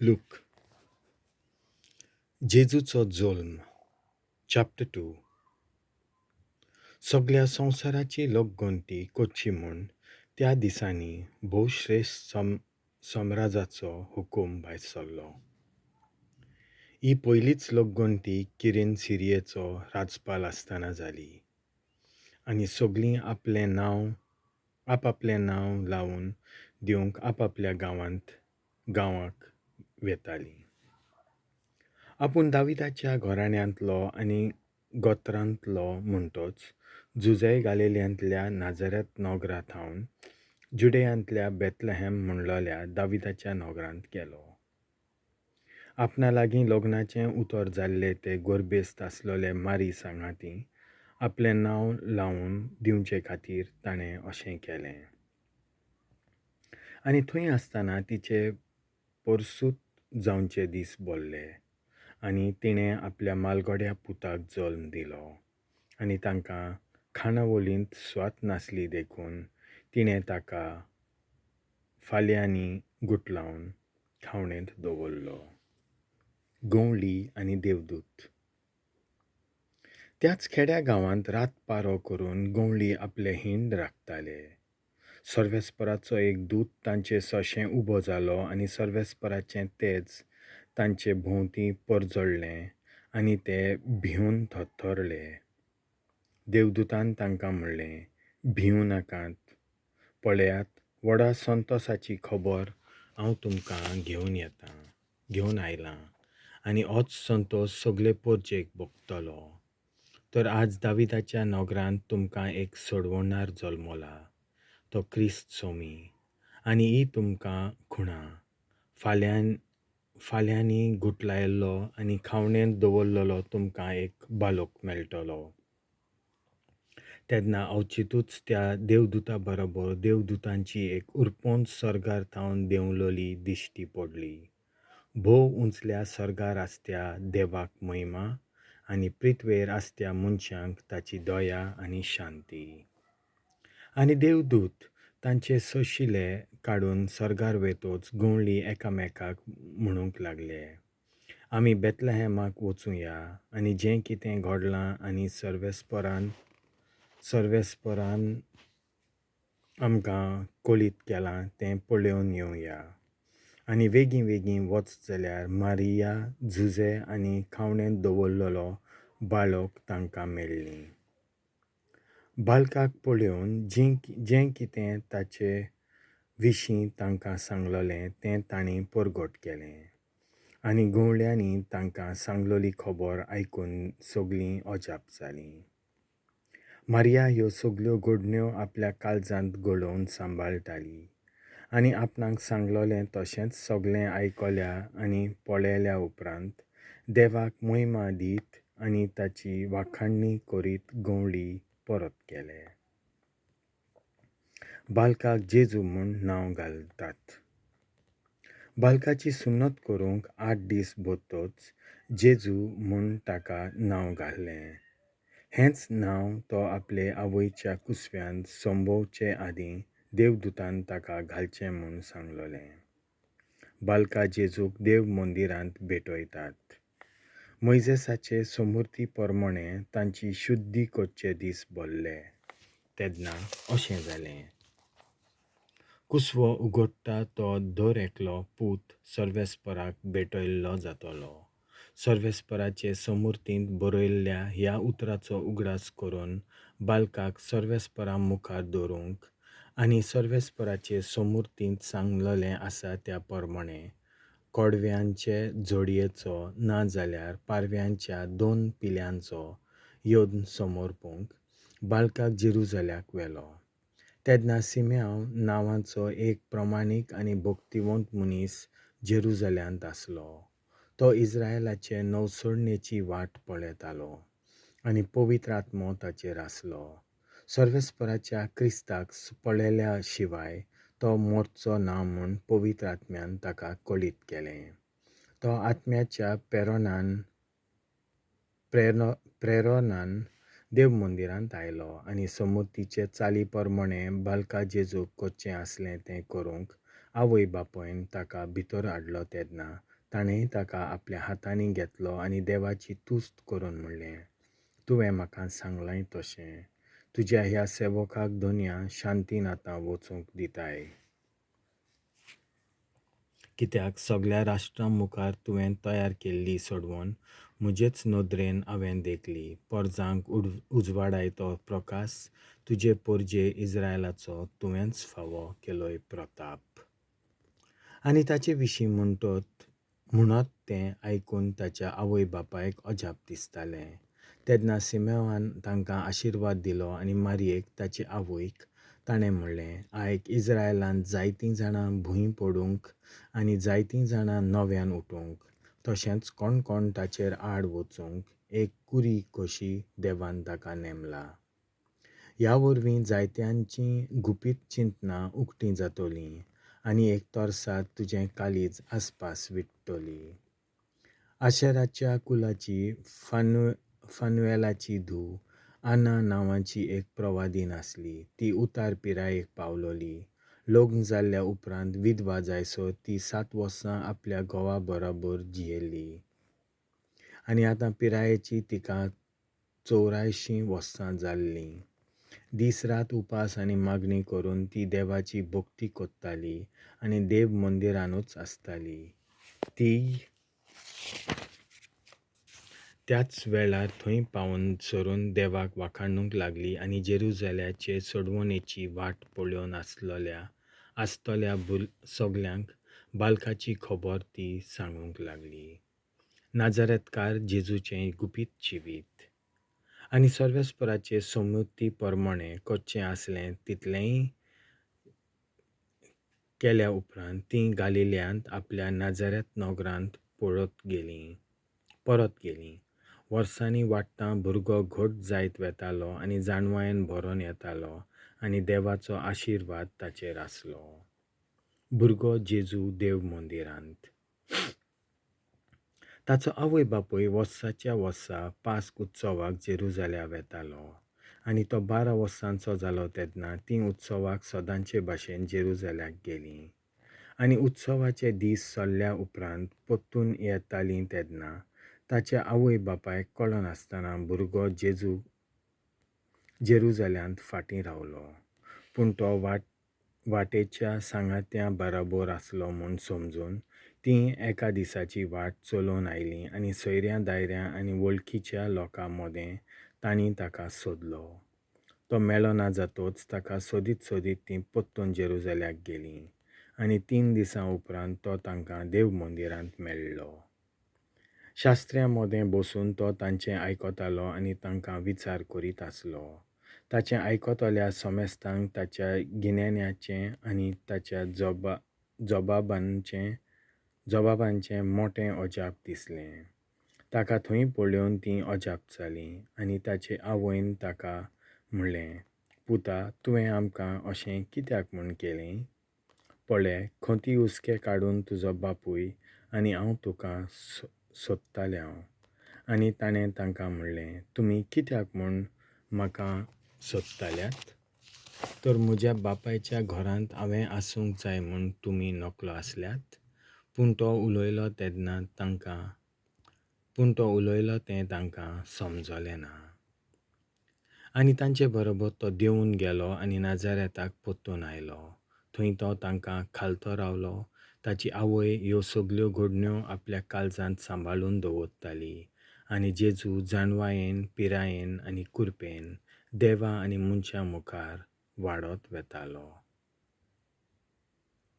Look. जेजूचो जोल्म, chapter 2. सगळ्या संवसाराची लोकगणती करची म्हूण त्या दिसांनी भोवश्रेश्ठ सम्राजाचो हुकूम भायर सरलो. ही पयलीच लोकगणती किरीन सिरियेचो राजपाल आसतना जाली आनी सगळीं आपलें नांव आपआपलें नांव लावन दिवंक आपापल्या गांवाक वेतालीं. आपूण दाविदाच्या घराण्यांतलो आनी गोत्रांतलो म्हणटोच जुझे गालिल्यांतल्या नाझारेथ नगरा थावन जुडेयांतल्या बेथलेहॅम म्हणलोल्या दाविदाच्या नगरांत गेलो. आपणा लागीं लग्नाचें उतर जाल्लें ते गोरबेस्त आसलोले मारी सांगाती आपलें नांव लावन दिवचे खातीर ताणें अशें केलें. आनी थंय आसतना तिचे परसूत जावचे दीस बोल्ले आनी तिणें आपल्या मालगड्या पुताक जल्म दिलो आनी तांकां खाणावळींत स्वात नासली देखून तिणें ताका फाल्यांनी गुटलावन खावणेंत दवरलो. गंवळी आनी देवदूत. त्याच खेड्या गांवांत रात पारो करून गंवळी आपले हिंड राखताले. सर्वेस्पराचो एक दूत तांचे सशें उबो जालो आनी सर्वेस्पराचें तेज तांचे भोंवती परजळ्ळें आनी ते भिवन थरथरले. देवदूतान तांकां म्हणलें, भिवं नाकात, पळयात व्हडा संतोसाची खबर हांव तुमकां घेवन आयलां आनी होच संतोस सगळे परजेक भोगतलो. तर आज दाविदाच्या नगरांत तुमकां एक सोडवणार जल्मला, तो क्रिस्त सोमी, आनी ही तुमकां खुणा, फाल्यांनी गुटलायल्लो आनी खावणेंत दवरलेलो तुमकां एक बालोक मेळटलो. तेन्ना अवचितूच त्या देवदूता बरोबर देवदूतांची एक उरपोंत सर्गार थावन देंवलोली दिश्टी पडली. भोव उंचल्या सर्गार आसत्या देवाक महिमा आनी पृथ्वेर आसत्या मनशांक ताची दया आनी शांती. आनी देवदूत तांचे सोशिले काडून सर्गार वेतोच गंवळी एकामेकाक म्हणूंक लागले, आमी बेथलेहॅमाक वचुया आनी जें कितें घडलां आनी सर्वेस्परान आमकां कळीत केलां तें पळोवन येवया. आनी वेगीं वेगीं वच जाल्यार मारिया, जुझे आनी खावणेंत दवरलेलो बाळक तांकां मेळ्ळीं. बालकाक पळोवन जें कितें ताचे विशीं तांकां सांगलोलें तें तांणी परगट केलें आनी गंवळ्यांनी तांकां सांगलोली खबर आयकून सगळीं अजाप जालीं. मारिया ह्यो सगल्यो घडण्यो आपल्या काळजांत घडोवन सांबाळटाली आनी आपणाक सांगलोलें तशेंच सगळें आयकल्या आनी पळयल्या उपरांत देवाक महिमा दीत आनी ताची वाखाणणी करीत गंवळी परत गेले. बालकाक जेजू म्हूण नांव घालतात. बालकाची सुन्नत करूंक 8 दीस भरतोच जेजू म्हूण ताका नांव घाल्लें. हेंच नांव तो आपले आवयच्या कुसव्यांत संभोवचे आदीं देवदूतान ताका घालचें म्हूण सांगलोलें. बालका जेजूक देव मंदिरांत भेटयतात. मोयजेसाचे समूर्ती प्रमाणे तांची शुद्धी करचे दीस भरले. तेन्ना अशें जालें, कुसवो उगडटा तो दर एकलो पूत सर्वेस्पराक भेटयल्लो जातलो. सर्वेस्पराचे समूर्तींत बरयल्ल्या ह्या उतराचो उगडास करून बालकाक सर्वेस्परा मुखार दवरूंक आनी सर्वेस्पराचे समूर्तींत सांगलेलें आसा त्या प्रमाणे कोडव्यांचे जोडयेचो ना जाल्यार पारव्यांच्या 2 पिल्यांचो यत्न समर्पूंक बालकाक जेरुजाल्याक व्हेलो. तेन्ना सिम्यांव नांवाचो एक प्रमाणीक आनी भक्तिवंत मनीस जेरुजाल्यांत आसलो. तो इस्रायलाचे नवसरणेची वाट पळयतालो आनी पवित्र आत्मो ताचेर आसलो. सर्वेस्पराच्या क्रिस्ताक पळयल्या शिवाय तो मरचो ना म्हूण पवित्र आत्म्यान ताका कळीत केलें. तो आत्म्याच्या प्रेरणान देव मंदिरांत आयलो आनी समूर्तीचे चाली प्रमाणे बालका जेजूक करचें आसलें तें करूंक आवय बापायन ताका भितर हाडलो तेन्ना ताणेंय ताका आपल्या हातांनी घेतलो आनी देवाची तुस्त करून म्हणलें, तुवें म्हाका सांगलांय तशें तुज्या ह्या सेवकाक धनया शांतीन आतां वचूंक दिताय. कित्याक सगल्या राष्ट्रां मुखार तुवें तयार केल्ली सोडवण म्हजेच नदरेन हांवें देखली. पोरजांक उजवाडायतो प्रकाश तुजे पोरजे इस्रायलाचो तुवेंच फावो केलोय प्रताप. आनी ताचे विशीं म्हणत तें आयकून ताच्या आवय बापायक अजाप दिसतालें. तेन्ना सिमेवान तांकां आशिर्वाद दिलो आनी मारयेक ताचे आवयक ताणें म्हणलें, आयक, इस्रायलांत जायतीं जाणां भूंय पडूंक आनी जायतीं जाणां नव्यान उठूंक, तशेंच कोण कोण ताचेर आड वचूंक एक कुरी कशी देवान ताका नेमला. ह्या वरवीं जायत्यांचीं गुपीत चिंतनां उक्तीं जातलीं आनी एक तरसाद तुजें काळीज आसपास विट्टली. आशेराच्या कुलाची फानुएलाची धूव आना नांवाची एक प्रवादीन आसली. ती उतार पिरायेक पावलोली. लग्न जाल्ल्या उपरांत विधवा जायसर ती 7 वर्सां आपल्या घोवा बरोबर जियेली आनी आतां पिरायेची तिका 84 वर्सां जाल्लीं. दीस रात उपास आनी मागणी करून ती देवाची भक्ती करताली आनी देव मंदिरानूच आसताली. ती त्याच वेळार थंय पावून सरून देवाक वाखाणूंक लागली आनी जेरुजाल्याचे सोडवणेची वाट पळोवन आसतल्या सगल्यांक बालकाची खबर ती सांगूंक लागली. नाजारेतकार जेजूचें गुपीत जिवीत. आनी सर्वेस्पराचे समृद्धी प्रमाणें करचें आसलें तितलेंय केल्या उपरांत तीं गालिल्यांत आपल्या नाजारेत नगरांत परत गेलीं. वर्सांनी वाडटां भुरगो घट जायत वेतालो आनी जाणवायेन भरोन येतालो आनी देवाचो आशिर्वाद ताचेर आसलो. भुरगो जेजू देव मंदिरांत. ताचो आवय बापूय वर्साच्या वर्सा पास्क उत्सवाक जेरुजाल्या वेतालो आनी तो 12 वर्सांचो जालो तेन्ना तीं उत्सवाक सदांचे भाशेन जेरुजाल्याक गेलीं. आनी उत्सवाचे दीस सरल्या उपरांत परतून येतालीं तेन्ना ताच्या आवय बापायक कळनासतना भुरगो जेजू जेरुजाल्यांत फाटीं रावलो. पूण तो वाटेच्या सांगात्यां बराबर आसलो म्हूण समजून तीं एका दिसाची वाट चलोवन आयलीं आनी सोयऱ्यां दायऱ्यां आनी वळखीच्या लोकां मदें तांणी ताका सोदलो. तो मेळना जातोच ताका सोदीत सोदीत तीं परतून जेरुजाल्याक गेलीं आनी 3 दिसां उपरांत तो तांकां देव मंदिरांत मेळ्ळो. शास्त्र्यां मदें बसून तो तांचें आयकतालो आनी तांकां विचार करीत आसलो. ताचें आयकतल्या समेस्तांक ताच्या गिन्यानाचें आनी ताच्या जबाबांचें मोटें अजाप दिसलें. ताका थंय पळोवन तीं अजाप जालीं आनी ताचे आवयन ताका म्हणलें, पुता, तुवें आमकां अशें कित्याक म्हूण केलें? पळय, खंती हुस्के काडून तुजो बापूय आनी हांव तुका सोदतालें हांव. आनी ताणें तांकां म्हणलें, तुमी कित्याक म्हूण म्हाका सोदताल्यात? तर म्हज्या बापायच्या घरांत हांवें आसूंक जाय म्हूण तुमी नकळो आसल्यात? पूण तो उलयलो तें तांकां समजलें ना. आनी तांचे बरोबर तो देंवून गेलो आनी नाजारेताक परतून आयलो. थंय तो तांकां खालतो रावलो. ताची आवय ह्यो सगल्यो घडण्यो आपल्या काळजांत सांबाळून दवरताली आनी जेजू जाणवायेन, पिरायेन आनी कुरपेन देवा आनी मनशां मुखार वाडत वेतालो.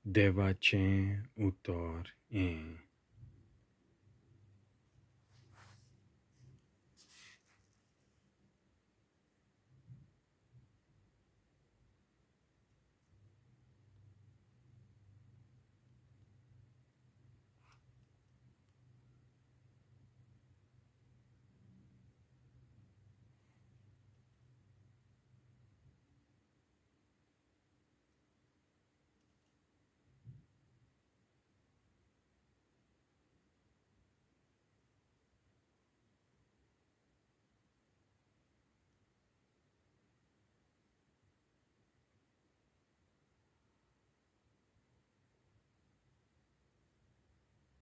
देवाचें उतर हें.